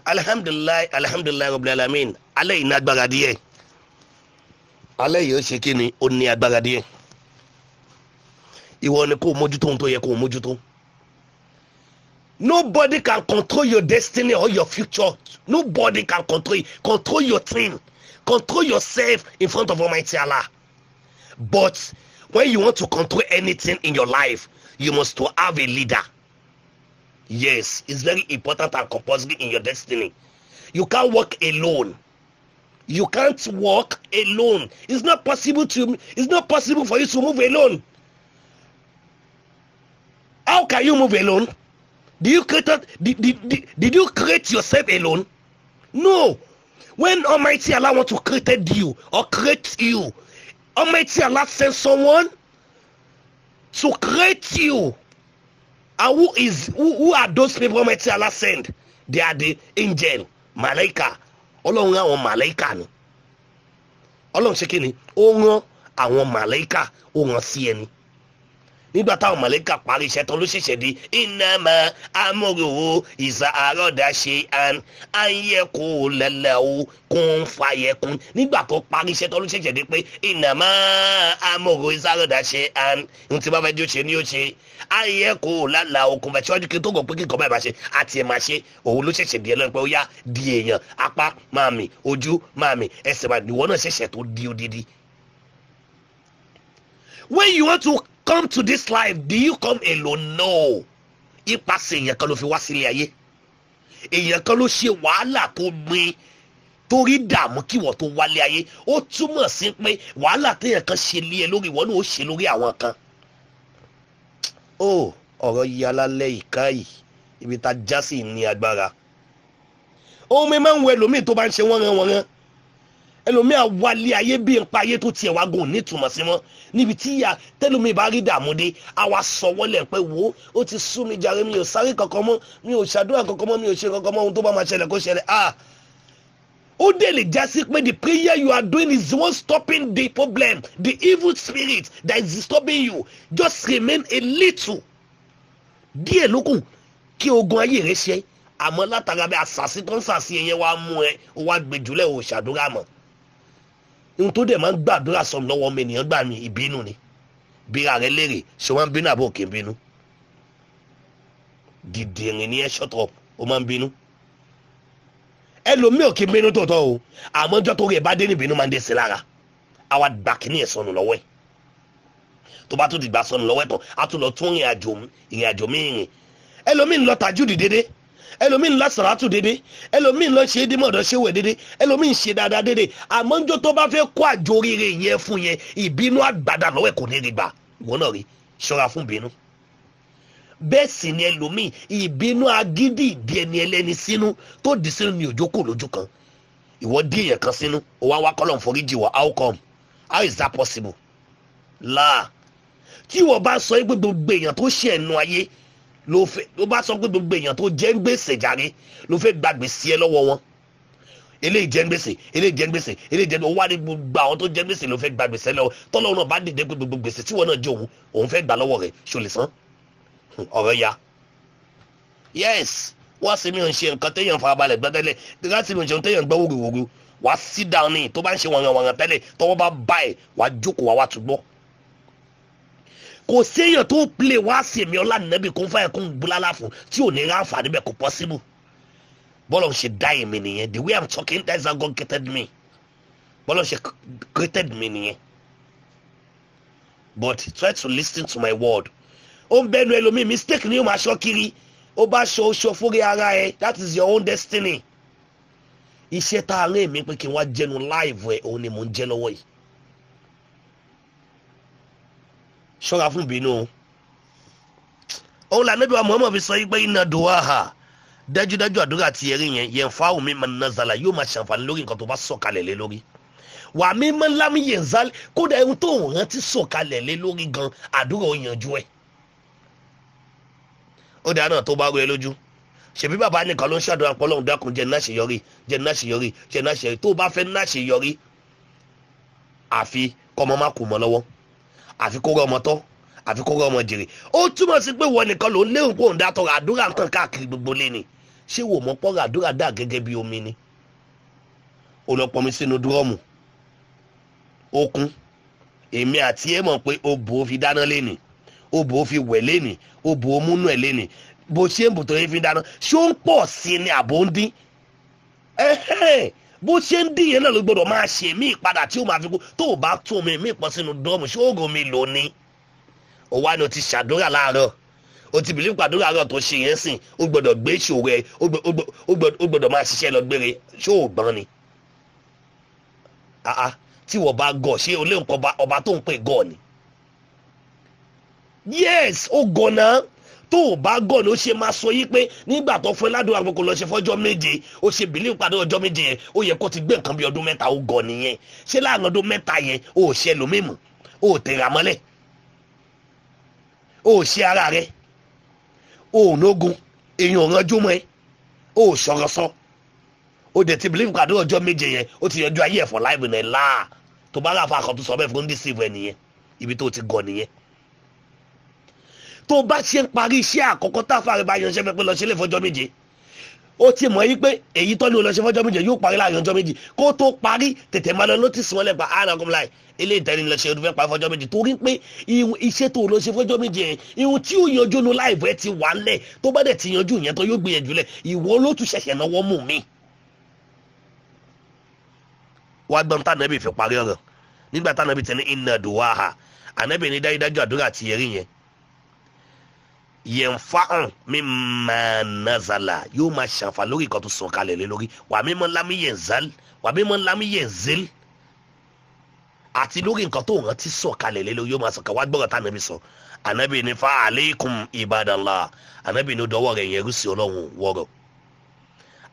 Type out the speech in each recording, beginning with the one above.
Alhamdulilayi, alhamdulilayi rabbil alamin. Alẹ́ yìí ní agbára díẹ̀. Alẹ́ yìí ó ṣe kí ni, ó ní agbára díẹ̀. Ìwọ ni kó o mójútó ohun tó yẹ kó o mójútó. Nobody can control your destiny or your future. Nobody can control it. Control your thing. Control yourself in front of Almighty Allah. But when you want to control anything in your life, you must to have a leader. Yes, it's very important and compulsory in your destiny. You can't work alone. You can't walk alone. It's not possible to. It's not possible for you to move alone. How can you move alone? Did you create, did you create yourself alone? No. When Almighty Allah want to create you or create you, Almighty Allah sends someone to create you. And who are those people Almighty Allah send? They are the angel, Malaika. Ọlọ́run rán àwọn màláíkà ni. Ọlọ́run ṣe kí ni? Ó rán àwọn màláíkà, ó rán sí ẹni. Nígbà táwọn màláíkà parí iṣẹ́ tán ló ṣẹ̀ṣẹ̀ di innama amruhu iza arada shay'an an yaqula lahu kun fayakun. Nígbà tó parí iṣẹ́ tán ló ṣẹ̀ṣẹ̀ di pé innama amruhu iza arada shay'an, ohun tí bá fẹ́ jó ṣe ni ó ṣe, an yaqula lahu kun fayakun. Síwájú kí n tó gbọ́ pé kí nǹkan báyìí máa ṣe àti ẹ̀ máa ṣe, òun ló ṣẹ̀ṣẹ̀ di ẹlọ́run pé ó yá di èèyàn, apá máa mì, ojú máa mì, ẹsẹ̀ máa mì, ìwọ náà ṣẹ̀ṣẹ̀ tó di odidi. When you want to come to this life, do you come alone? No. Ipasẹ̀ èèyàn kan ló fi wá sílé ayé. Èèyàn kan ló ṣe wàhálà tó gbin torí dààmú kí wọ́n tó wálé ayé. Ó túmọ̀ sí pé wàhálà téèyàn kan ṣe lé ẹ lórí, ìwọ náà ó ṣe lórí àwọn kan. Ó ọ̀rọ̀ yìí alálẹ̀ ìka yìí, ibi tá a já sí ní agbára. Ohun mi máa ń wo ẹlòmíì tó bá ń ṣe wọ́nran wọ́nran. Ẹlòmíì àwálé ayé bí n pa ayé tó tiẹ̀ wá gùn nítumọ̀ sí mọ́. Níbi tí ìyá tẹlòmíì bá rí dààmú dé, àwa sọ wọlé pé wo ó ti sú mi jàre, mi ò sáré kankan mọ́, mi ò ṣàdúrà kankan mọ́, mi ò ṣe kankan mọ́, ohun tó bá máa ṣẹlẹ̀ kó ṣẹlẹ̀. Ah, ó dẹ̀ lè já sí pé the prayer you are doing is the one stopping the problem, the evil spirit that is disturbing you. Just remain a little. Díẹ̀ ló kù kí ogun ayé rẹ ṣe, àmọ́ látara bí àṣàṣì tó ń ṣàṣì ẹ̀yẹ wá mú ẹ, ó wá gbẹjúlẹ̀ ò ṣàdúrà mọ́. Ohun tó dẹ̀ máa ń gbàdúrà sọ lọ́wọ́ ọmọ ènìyàn gbà mí, ìbínú ni. Bíra rẹ léèrè, ṣé wọ́n ń bínú àbò kì í bínú? Dìdìrín ni ẹ, shut up, ó máa ń bínú. Ẹlòmíì ò kì í bínú tòótọ́ o, àmọ́ ọjọ́ tó rí ẹ bá dé ní ìbínú máa ń dé sí lára. Àwa gbà kíní ẹ̀ sọnù lọ́wọ́ ẹ̀. Tó bá tún ti gbà sọnù lọ́wọ́ ẹ̀ tán, á tún lọ tún ìrìn àjò míì rìn. Ẹlòmíì ń lọ tàjúdì dédé, ẹlòmíì ń lọ sàràtù dédé, ẹlòmíì ń lọ ṣe é dímọ̀dọ̀ ṣéwẹ̀ dédé, ẹlòmíì ń ṣe dáadáa dédé. Àmọ́ njó tó bá fẹ́ kó àjò oríire yẹn fún yẹn, ìbínú àgbàdà lọ́wọ́ ẹ̀ kò ní rí gbà. Ìwọ náà rí, ṣọ́ra fún ìbínú. Bẹ́ẹ̀ sì ni ẹlòmíì ìbínú agídí ìdí ẹni ẹlẹ́ni sínú tó dì sínú ni òjò kò lójú kan. Ìwọ dí èèyàn kan sínú, ó wá wá kọ́lọ̀ foríjì wọ, how come? How is that possible? Láà tí ìwọ bá sọ pé gbogbo èèyàn tó ṣe ẹnu ayé ló fẹ́, ló bá sọ pé gbogbo èèyàn tó jẹ́ ń gbèsè jàre ló fẹ́ gbàgbé sí ẹ lọ́wọ́ wọn, eléyìí jẹ́ ń gbèsè, eléyìí jẹ́ ń gbèsè, eléyìí jẹ́ ń gbèsè, ó wá ní gbogbo àwọn tó jẹ́ ń gbèsè ló fẹ́ gbàgbé sí ẹ lọ́wọ́. Tọ́lọ́run náà bá dìde pé gbogbo gbèsè tí wọ́n náà jẹ́ òun, òun fẹ́ gbà lọ́wọ́ rẹ̀, ṣó lè san? Ọ̀rọ̀ ya. Yes, wá sí mi ò ń ṣe nǹkan téèyàn farabalẹ̀ gbọ́ tẹ́lẹ̀, láti mi ò ń ṣe ohun téèyàn gbọ́ wòròwòro, wá sit down ní tó bá ń ṣe wọ̀nrànwọ̀nràn tẹ́lẹ̀, tọwọ́ bá bá ẹ̀, wá jókòó wá wá tún gbọ́. Kò séèyàn tó play wá sí èmi ọlá nẹ́bí kún fún ẹ̀kún gbúlálà fún tí ò ní ráǹfààní bẹ́ẹ̀, kò possible. Bọ́lá ń ṣe dá èmi nìyẹn. The way I'm talking, that's how God created me. Bọ́lá ń ṣe created me nìyẹn. But try to listen to my word. Ó ń bẹ́nu ẹlòmíì, mistake ni yóò máa ṣọ́ kiri. Ó bá ṣọ oṣù fúri ara ẹ, that is your own destiny. Iṣẹ́ tá a rán èmi pé kí n wá jẹnu live ẹ̀, òun ni mò ń jẹ́ lọ́wọ́ yìí. Ṣọ́ra fún ìbínú o. Òun là níbi wa Muhammad fi sọ yìí pé inna duaha, dájúdájú àdúrà ti ẹ̀rí yẹn, yẹn fa omi man nazala, yóò máa ṣàǹfààní lórí nǹkan tó bá sọ̀kalẹ̀ lé lórí. Wà mí man lam yanzal, kódà ohun tó ń rántí sọ̀kalẹ̀ lé lórí gan, àdúrà ó yanjú ẹ̀. Ó dáa náà tó bá rú ẹ lójú. Ṣèbí bàbá nìkan ló ń ṣàdúrà pé Ọlọ́run dákun jẹ́ náṣeyọrí, jẹ́ náṣeyọrí, jẹ́ náṣeyọrí. Tó o bá fẹ́ náṣeyọrí, àfi kọ́mọ má kú mọ́ lọ́wọ́, àfi kó rọ ọmọ tọ́, àfi kó rọ ọmọ jèrè. Ó túmọ̀ sí pé wọ́n nìkan ló ń léwu pé òun dá tọrọ àdúrà nǹkan káàkiri gbogbo lé ni. Ṣé wò mọ́ pọ́nrọ́ àdúrà dà gẹ́gẹ́ bí omi ni? Ó lọ pọnmi sínú dúrọ́ọ̀mù, ó kún. Èmi àti ẹ mọ̀ pé ó bò ó fi dáná lénìí, ó bò ó fi wẹ̀ lénìí, ó bò ó múnú ẹ̀ lénìí. Bó ṣe ń bò tó yẹ fi dáná, ṣé ó ń pọ̀ sí ni àbò ń dín? Bó ṣe ń dín yẹn náà ló gbọdọ̀ máa ṣe mí padà tí ó máa fi kú. Tó o bá tún omi mí pọ̀ sínú dúrọ́ọ̀mù, ṣé oògùn mi lò ní? Ó wá ní o ti ṣàdúrà láàárọ̀, o ti bìlí pàdúrà àárọ̀ tó ṣe yẹn sìn, ó gbọdọ̀ gbé ìṣòro ẹ, ó gbọdọ̀ máa ṣiṣẹ́ lọ gbére. Ṣé ò gbọ́n ni? Tí wọ́n bá gọ̀, ṣé olé nǹkan ọba tó ń pè gọ̀ ni? Yes, ó gọ̀ náà. Tó o bá gọ̀ ni ó ṣe máa sọ yí pé nígbà tó fún ẹ ládùúgbò àgbẹ̀kọ lọ ṣe fọ́jọ́ 7, ó ṣe bìlí pàdé ọjọ́ 7 yẹn, ó yẹ kó ti gbé nǹkan bí ọdún 3. Ó gọ̀ nìyẹn. Ṣé láàrin ọdún 3 yẹn ó ṣe ẹlòmíì, ó tẹ̀ra mọ́lẹ̀, ó ṣe ara rẹ̀, ó nógun, èèyàn ò ránjú mọ́ ẹ, ó sọ̀rọ̀ sọ, ó dẹ̀ ti bìlí pàdé ọjọ́ 7 yẹn, ó ti yanjú ayé ẹ̀fọ́ láìpẹ́ náà láà. Tó bá ráfa kan tó sọ bẹ́ẹ̀ fún dísìfù ẹ nìyẹn, ibi tó ti gọ̀ nìyẹn. Tó bá ṣe ń parí iṣẹ́ àkọ́kọ́ táfà rẹ̀ bá yanṣẹ́ pé lọ ṣe lè fọjọ́ 7, ó ti mọ̀ yí pé èyí tọ́ ni ó lọ ṣe fọjọ́ 7 yóò parí láàrin ọjọ́ 2. Kó tó parí tètè máa lọ lótìsí wọn lẹ́pa àrùn ilé ìtẹ́ni lọ ṣe ọdún fẹ́ parí fọjọ́ 7, torí pé iṣẹ́ tó lọ ṣe fọjọ́ 7 yẹn, ihun tí ó yanjú nu láìpẹ́ ti wà ńlẹ̀. Tó bá dẹ̀ ti yanjú yẹn tó yóò gbìyànjú lẹ̀, ìwọ ló tún ṣẹ̀ṣẹ̀ náwó mú mi. Wá gbọ́n tànàbì fi parí ọ̀rọ̀ nígbà tànàbì ti ní inna duwaha, ànàbì ní dájúdájú àdúrà ti yẹrí yẹn, yẹnfàhàn mimma nazala, yóò máa ṣàǹfà lórí nǹkan tó sọ kalẹ̀ lé lórí, wà mímọ́ lámì yẹn zal, wà mímọ́ lámì yẹn zil, àti lórí nǹkan tó rántí sọ kalẹ̀ lé lórí yóò máa sọ ká. Wá gbọ́dọ̀ tànàbì sọ, ànàbì ní fa aleikum ibadallah, ànàbì ní dọwọ́ rẹ̀ yẹn rúṣì ọlọ́run wọ̀rọ̀,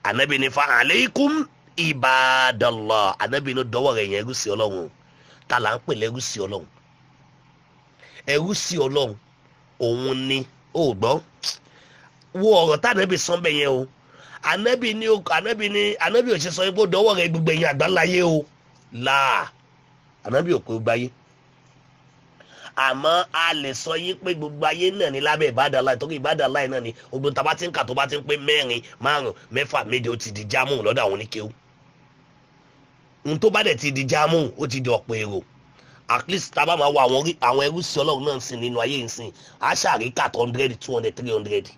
ànàbì ní fa aleikum ibadallah, ànàbì ní dọwọ́ rẹ̀ yẹn rúṣì ọlọ́run. Ta là ń pè lẹ́rúṣì ọlọ́run? Ẹrúṣì ọlọ́run òun ni ó gbọ́ wo ọ̀rọ̀ tá ànábì sọ bẹ́ẹ̀ yẹn o. Ànábì ní ànábì ò ṣe sọ pé ó dọwọ́ rẹ̀ gbogbo ẹ̀yin àgbáláyé o, láà ànábì ò pé gbáyé, àmọ́ a lè sọ yín pé gbogbo ayé náà ní lábẹ́ ìbádàláì, torí ìbádàláì náà ni ogun tá bá ti ń kà tó bá ti ń pé 4, 5, 6, 7 ó ti di jámù lọ́dọ̀ àwọn oníkéwú. Ohun tó bá dẹ̀ ti di jámù ó ti di ọ̀pọ̀ èrò. At least tá a bá máa wo àwọn ẹrú sí ọlọ́run náà sìn nínú ayé ìsìn, a ṣàríkà 100, 200, 300.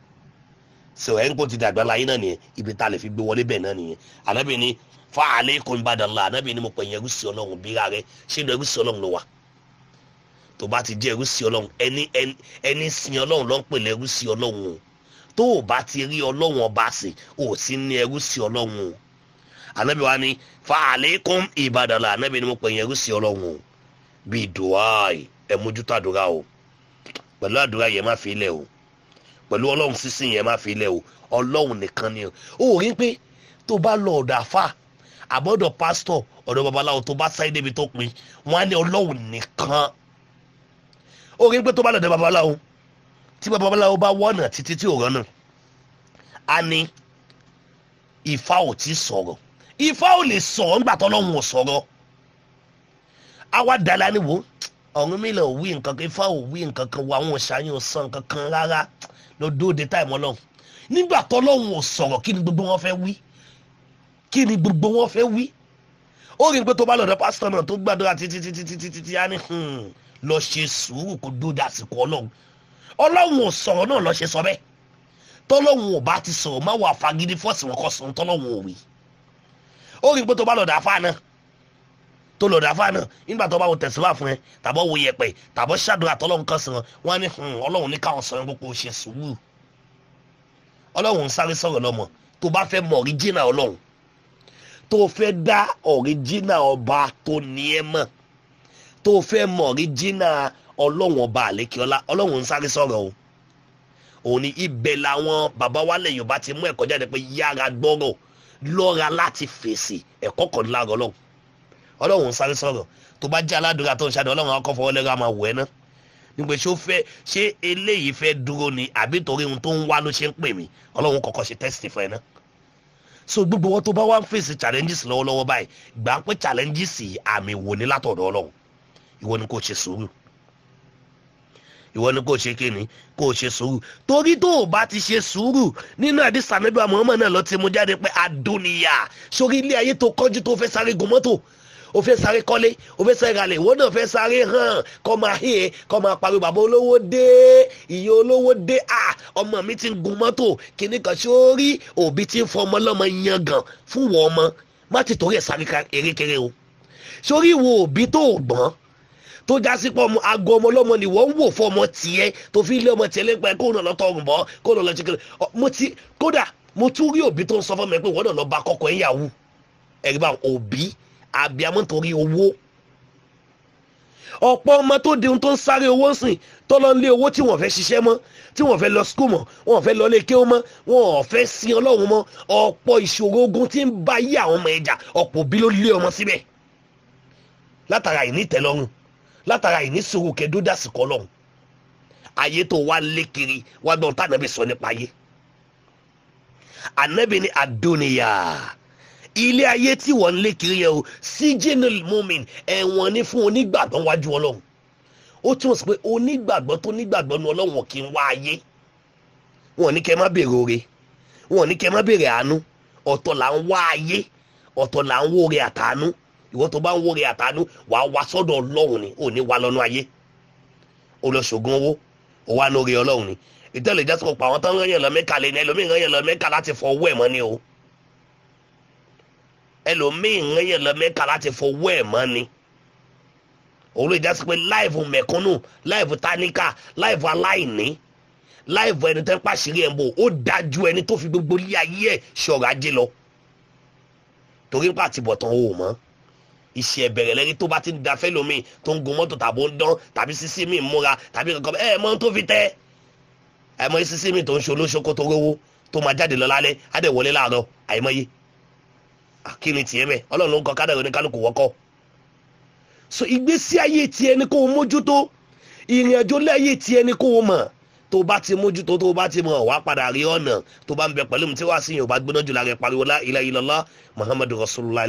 So ẹ̀ ń kó ti dàgbà láyé náà nìyẹn, ibi tá a lè fi gbé wọlé bẹ́ẹ̀ náà nìyẹn. Ànábì ní fa alaykum ibadallah, ànábì ní mo pè yẹn ẹrú sí ọlọ́run, bíra rẹ ṣé inú ẹrú sí ọlọ́run ló wà? Tó bá ti jẹ́ ẹrú sí ọlọ́run, ẹni sin ọlọ́run ló ń pè lẹ́rú sí ọlọ́run o. Tó o bá ti rí ọlọ́run ọba sìn, o sì ní ẹrú sí ọlọ́run o. Ànábì wa ní fa alaykum ibadallah, ànábì ní mo pè yẹn ẹrú sí ọlọ́run o, bíi dùwáì ẹ mójútó àdúrà o, pẹ̀lú àdúrà yẹn má fi ilẹ̀ o, pẹ̀lú ọlọ́run sísìn yẹn má fi ilẹ̀ o, ọlọ́run nìkan ni o. Ó rí pé tó bá lọ ọ̀dọ̀ àfà àbọ̀dọ̀ pásítọ̀ ọ̀dọ̀ babaláwo tó bá sáyé débi tó pin, wọ́n á ní ọlọ́run nìkan. Ó rí pé tó bá lọ̀dọ̀ babaláwo, tí babaláwo bá wọ̀nà títí tí ò rọ́nà, á ní Ifá ò tí sọ̀rọ̀. Ifá ò lè sọ̀rọ̀ ńgbà tọ́lọ́run ò sọ̀rọ̀. Àwa dala ni wo Ọ̀rúnmìlà ò wí nǹkan kan, Ifá ò wí nǹkan kan, wo àwọn òṣàyàn ò sọ nǹkan kan rárá, lọ dóde táìmù ọlọ́run. Nígbà tọ́lọ́run ò sọ̀rọ̀, kí ni gbogbo wọn fẹ́ wí? Kí ni gbogbo wọn fẹ́ wí? Ó rí i pé tó bá lọ́dọ̀ pásítọ̀ náà tó gbàdúrà títí títí títí títí, á ní lọ ṣe sùúrù kó dóde àsìkò ọlọ́run. Ọlọ́run ò sọ̀rọ̀ náà lọ ṣe sọ bẹ́ẹ̀. Tọ́lọ́run ò bá ti sọ̀rọ̀, má wà fagídí fọ́ọ̀sì wọn kọ́ sọ tọ́lọ́run ò wí. Ó rí i pé tó bá lọ́dọ̀ àfáà náà tó lọ́dọ̀ àfáà náà, nígbà tó bá wo tẹ̀síwá fún ẹ, tàbọ̀ wo yẹ̀pẹ̀, tàbọ̀ ṣàdúrà tọ́lọ́run kan sí wọn, wọn á ní ọlọ́run ní káwọn sọ yẹn kó ṣe sùúrù. Ọlọ́run ń sáré sọ̀rọ̀ lọ́mọ. Tó bá fẹ́ mọ ọ̀ríjìnà ọlọ́run, tó fẹ́ dá ọ̀ríjìnà ọba tó ní ẹ mọ̀, tó fẹ́ mọ ọ̀ríjìnà ọlọ́run ọba àlékiọlá, ọlọ́run ń sáré sọ̀rọ̀ o. Òun ni ibẹ̀ làwọn bàbá wálẹ̀ Yorùbá ti mú ẹ̀kọ́ jáde pé yára gbọ́rọ̀, lọ́ra láti fèsì, ẹ̀kọ́ kan lára ọlọ́run. Ọlọ́run ń sáré sọ̀rọ̀. Tó bá jẹ́ aládùúrà tó ń ṣàdé, ọlọ́run akọ́ fọwọ́ lẹ́rọ àmà wẹ̀ ná. Nígbà ṣó fẹ́ ṣé eléyìí fẹ́ dúró ni àbí torí ohun tó ń wá ló ṣe ń pè mí, ọlọ́run kọ́kọ́ ṣe tẹ́sítì fún ẹ ná. So gbogbo wọn tó bá wá ń fèsì challenges lọ́wọ́lọ́wọ́ báyìí, gbà pé challenges yìí àmì wò ní látọ̀dọ̀ ọlọ́run. Ìwọ ni kò ṣe sùúrù. Ìwọ ni kò ṣe kíni, kò ṣe sùúrù. Torí tó o bá ti ṣe sùúrù nínú àdìsá níbi Muhammad náà lọ ti mú jáde pé adúniya sórí ilé ayé tó kọjú tó fẹ́ sáré gun mọ́tò, o fẹ́ sáré kọ́lé, o fẹ́ sáré ralẹ̀, ìwọ náà fẹ́ sáré hàn kọ́ máa hí ẹ, kọ́ máa pariwo bàbá olówó dé, ìyá olówó dé, à ọmọ mi ti ń gun mọ́tò kíní kan. Sórí òbí ti ń fọ ọmọ lọ́mọ yangàn fún wọ ọmọ, má ti torí ẹ̀ sáré erékeré o. Sórí ìwọ òbí tó gbọ́n tó já sí pọ̀ aago ọmọ ọlọ́mọ ni wọ́n ń wò fún ọmọ tiẹ̀ tó fi lé ọmọ tiẹ̀ lẹ́pẹ́ kó náà lọ tọrùn bọ́, kó náà lọ ṣe kiri. Mo ti kódà mo tún rí òbí tó ń sọ fún mi pé wọ́n náà lọ bá kọ́kọ́ ẹ̀ yahoo. Ẹ̀rí bá òbí àbíamọ́ nítorí owó. Ọ̀pọ̀ ọmọ tó di ohun tó ń sáré owó ń sìn, tó lọ ń lé owó tí wọ́n fẹ́ ṣiṣẹ́ mọ́, tí wọ́n fẹ́ lọ skul mọ́, wọ́n fẹ́ lọ lé kéwọ́ mọ́, wọ́n fẹ́ sin Ọlọ́run mọ́. Ọ̀pọ̀ ìṣòro ogun tí ń bá yí àwọn ọmọ ẹja, ọ̀pọ̀ òbí ló lé ọmọ síbẹ̀ látara ìnítẹ̀lọ́rùn, látara ìnísòro kẹdó dásìkò Ọlọ́run. Ayé tó wá lé kiri wá gbọ́n tá ànábì sọ nípa ayé. Ànábì ní àdóníyà, ilé ayé tí wọ́n ń lé kiri yẹn o, síjìnì mumin, ẹ̀wọ̀n ni fún onígbàgbọ́ wájú Ọlọ́run. Ó túmọ̀ sí pé onígbàgbọ́ tó nígbàgbọ́ nu Ọlọ́run kì í wá ayé. Wọn ní kẹ́ má béèrè oore, wọn ní kẹ́ má béèrè àánú. Ọ̀tọ̀ là ń wá ayé, ọ̀tọ̀ là ń wóore àtàánú. Ìwọ tó bá ń wóore àtàánú, wà á wá sọ́dọ̀ Ọlọ́run ni, ò ní wá lọ́nà ayé. Ó lọ ṣògùn owó, ó wá lórí Ọlọ́run ni. Ìtẹ́lẹ̀ ìjásùkọ̀ pa àwọn tó ń rán yẹn lọ Mẹ́kà lé ní, ẹlòmíì rán yẹn lọ Mẹ́kà láti fọ owó ẹ̀ mọ́ ni o. Ẹlòmíì rán yẹn lọ Mẹ́kà láti fọ owó ẹ̀ mọ́ ni. Òun ló jásí pé láìfù mẹ̀kúnnù, láìfù táníkà, láìfù aláìní, láìfù ẹni tó ń pàṣírí ẹ̀ ń bò, ó dájú ẹni tó fi gbogbo ilé ayé ẹ̀ ṣọ̀rọ̀ ajé lọ. Torí pé àtibọ̀tán o mọ́ iṣẹ́ ẹ̀bẹ̀rẹ̀ lẹ́rí tó bá ti ń da fẹ́lómi tó ń gun mọ́tò tàbí ó ń dán tàbí sísí mi múra tàbí kankan ẹ̀ mọ́ tó fi tẹ́ ẹ̀ mọ́ sísí mi tó ń ṣe olóṣoko tó rówó tó máa jáde lọ lálẹ́ á dẹ̀ wọlé láàárọ̀ àìmọye. Kí ni tiẹ̀ mẹ́? Ọlọ́run ló ń kọ kádàrá oníkálukú wọ́kọ́. So ìgbésí ayé tiẹ̀ ni kó o mójútó, ìrìn àjò láyé tiẹ̀ ni kó o mọ̀. Tó bá ti mójútó, tó bá ti mọ̀, wàá padà rí ọ̀nà. Tó bá ń bẹ pẹ̀lú mi tí wàá sí yẹn ò bá gbóná jù lára ẹ̀ pariwo la ilaha illallah Muhammadu Rasulullah.